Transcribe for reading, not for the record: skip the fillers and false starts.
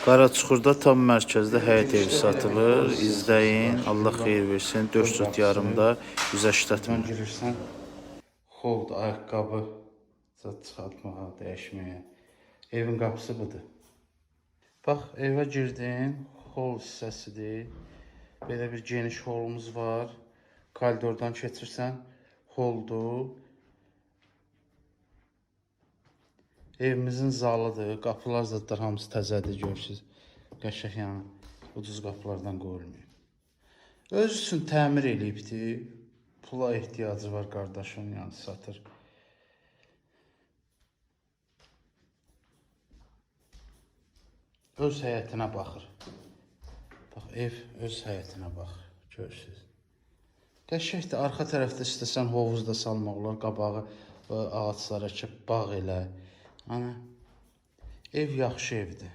Qaraçuxurda tam mərkəzdə həyət evi satılır. İzləyin. Allah xeyir versin. 4 sot yarımda 180 Buradan min. girirsən, holda ayaqqabı zad çıxartmağa, dəyişməyə. Evin qapısı budur. Bax, evə girdin, hol hissəsidir. Belə bir geniş holumuz var. Koridordan keçirsən, holdur. Evimizin zalıdır. Qapılar zadlar hamısı təzədir, görürsüz. Qəşəng yəni ucuz qapılardan qoyulmayıb. Öz üçün təmir eləyibdi. Pula ehtiyacı var qardaşın, yəni satır. Öz həyətinə baxır. Bax, ev öz həyətinə baxır. Görürsüz. Qəşəngdir. Arxa tərəfdə istəsən hovuz da salmaq olar, qabağı ağaclar əkib bağ elə. Ana ev yaxşı evdir.